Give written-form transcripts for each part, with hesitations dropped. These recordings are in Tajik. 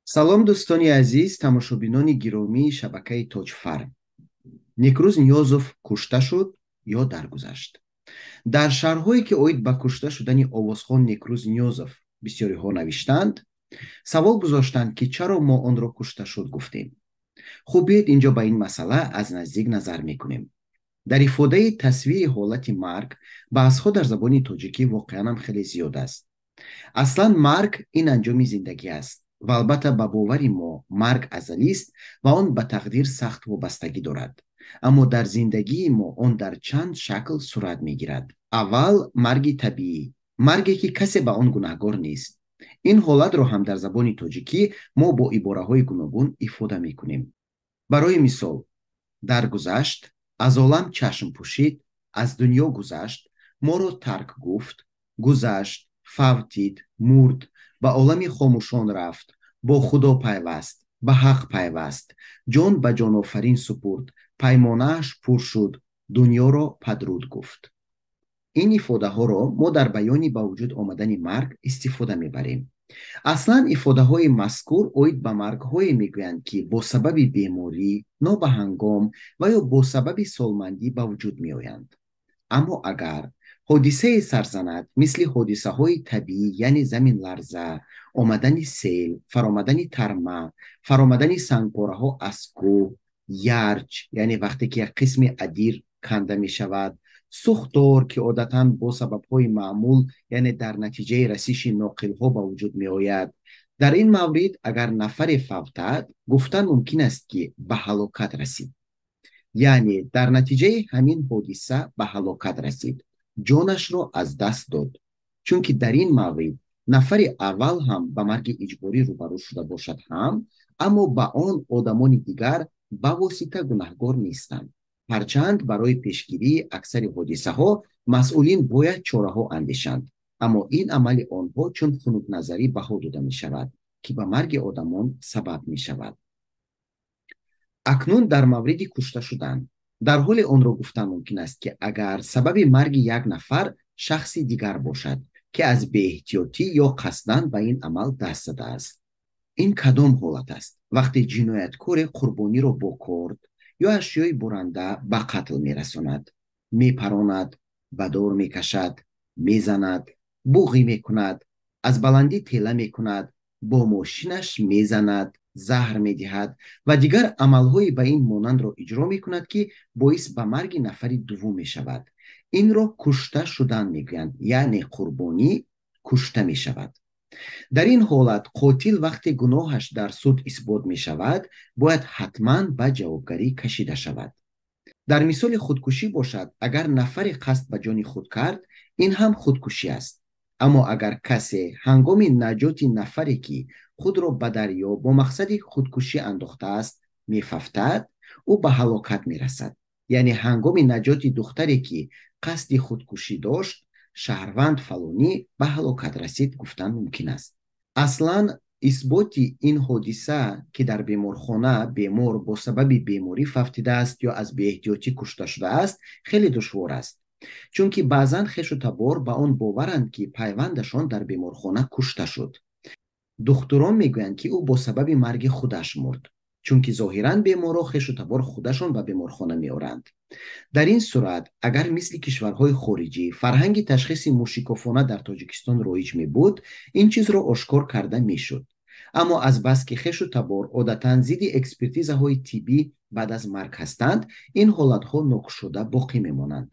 Салом, дӯстони азиз, тамошобинони гиромии шабакаи Тоҷфарм. Некрӯз Ниёзов кушта шуд ё даргузашт? Дар шарҳҳое, ки оид ба кушта шудани овозхон Некрӯз Ниёзов бисёриҳо навиштанд, савол гузоштанд, ки чаро мо онро кушта шуд гуфтем. Хуб, биёед инҷо ба ин масъала аз наздик назар мекунем. Дар ифодаи тасвири ҳолати марг баҳсҳо дар забони тоҷикӣ воқеанам хеле зиёд аст. Аслан марг ин анҷоми зиндагӣ аст ва албатта ба бовари мо марг азалист ва он ба тақдир сахт вобастагӣ дорад. Аммо дар зиндагии мо он дар чанд шакл сурат мегирад. Аввал марги табиӣ, марге ки касе ба он гунаҳгор нест. Ин ҳолатро ҳам дар забони тоҷикӣ мо бо ибораҳои гуногун ифода мекунем. Барои мисол, даргузашт, аз олам чашм пӯшид, аз дунё гузашт, моро тарк гуфт, гузашт, фавтид, мурд, ба олами хомӯшон рафт, бо Худо пайваст, ба ҳақ пайваст, ҷон ба ҷонофарин супурд, паймонааш пур шуд, дунёро падруд гуфт. Ин ифодаҳоро мо дар баёни ба вуҷуд омадани марг истифода мебарем. Аслан ифодаҳои мазкур оид ба маргҳое мегӯянд, ки бо сабаби беморӣ, нобаҳангом ва ё бо сабаби солмандӣ ба вуҷуд меоянд. Аммо агар ҳодисае сарзанад, мисли ҳодисаҳои табиӣ, яъне заминларза, омадани сел, фаромадани тарма, фаромадани сангпораҳо аз кӯҳ, ярч, яъне вақте ки як қисми адир канда мешавад, сӯхтор, ки одатан бо сабабҳои маъмул, яъне дар натиҷаи расиши ноқилҳо ба вуҷуд меояд. Дар ин маврид агар нафаре фавтад, гуфтан мумкин аст, ки ба ҳалокат расид. Яъне дар натиҷаи ҳамин ҳодиса ба ҳалокат расид, ҷонашро аз даст дод. Чунки дар ин маврид нафари аввал ҳам ба марги иҷборӣ рӯбарӯ шуда бошад ҳам, аммо ба он одамони дигар ба восита гунаҳгор нестанд. Ҳарчанд барои пешгирии аксари ҳодисаҳо масъулин бояд чораҳо андешанд, аммо ин амали онҳо чун хунукназарӣ баҳо дода мешавад, ки ба марги одамон сабаб мешавад. Акнун дар мавриди кушта шудан. Дар ҳоле онро гуфтан мумкин аст, ки агар сабаби марги як нафар шахси дигар бошад, ки аз беэҳтиётӣ ё қасдан ба ин амал даст задааст. Ин кадом ҳолат аст? Вақте ҷинояткоре қурбониро бо корд ё ашёи буранда ба қатл мерасонад, мепаронад, ба дор мекашад, мезанад, буғӣ мекунад, аз баландӣ тела мекунад, бо мошинаш мезанад, заҳр медиҳад ва дигар амалҳои ба ин монандро иҷро мекунад, ки боис ба марги нафари дуввум мешавад. Инро кушта шудан мегӯянд, яъне қурбонӣ кушта мешавад. Дар ин ҳолат қотил вақте гуноҳаш дар суд исбот мешавад, бояд ҳатман ба ҷавобгарӣ кашида шавад. Дар мисоли худкушӣ бошад, агар нафаре қасд ба ҷони худ кард, ин ҳам худкушӣ аст. Аммо агар касе ҳангоми наҷоти нафаре, ки худро ба дарё бо мақсади худкушӣ андохтааст, мефавтад, ӯ ба ҳалокат мерасад. Яъне ҳангоми наҷоти духтаре, ки қасди худкушӣ дошт, шаҳрванд фалонӣ ба ҳалокат расид гуфтан мумкин аст. Аслан исботи ин ҳодиса, ки дар беморхона бемор бо сабаби беморӣ фавтидааст ё аз беэҳтиётӣ кушта шудааст, хеле душвор аст. Чунки баъзан хешу табор ба он боваранд, ки пайвандашон дар беморхона кушта шуд. Духтурон мегӯянд, ки ӯ бо сабаби марги худаш мурд, чунки зоҳиран беморро хешу табор худашон ба беморхона меоранд. Дар ин сурат, агар мисли кишварҳои хориҷӣ фарҳанги ташхиси мушикофона дар Тоҷикистон роиҷ мебуд, ин чизро ошкор карда мешуд. Аммо азбаски хешу табор одатан зидди экспертизаҳои тиббӣ баъд аз марг ҳастанд, ин ҳолатҳо нокушода боқӣ мемонанд.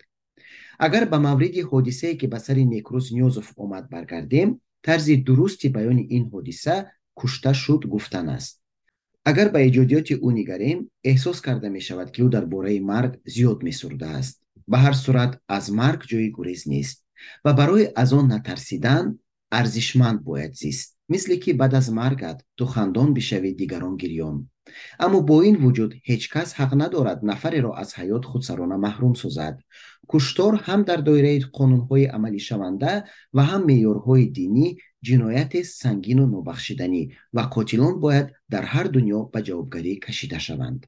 Агар ба мавриди ҳодисае, ки ба сари Некрӯз Ниёзов омад, баргардем, тарзи дурусти баёни ин ҳодиса кушта шуд гуфтан аст. Агар ба эҷодиёти ӯ нигарем, эҳсос карда мешавад, ки ӯ дар бораи марг зиёд месурудааст. Ба ҳар сурат аз марг ҷои гурез нест ва барои аз он натарсидан арзишманд бояд зист. Мисле ки баъд аз маргат ту хандон бишавӣ, дигарон гирён. Аммо бо ин вуҷуд ҳеҷ кас ҳақ надорад нафареро аз ҳаёт худсарона маҳрум созад. Куштор ҳам дар доираи қонунҳои амалишаванда ва ҳам меъёрҳои динӣ ҷиноятест сангину нобахшиданӣ ва қотилон бояд дар ҳар дунё ба ҷавобгарӣ кашида шаванд.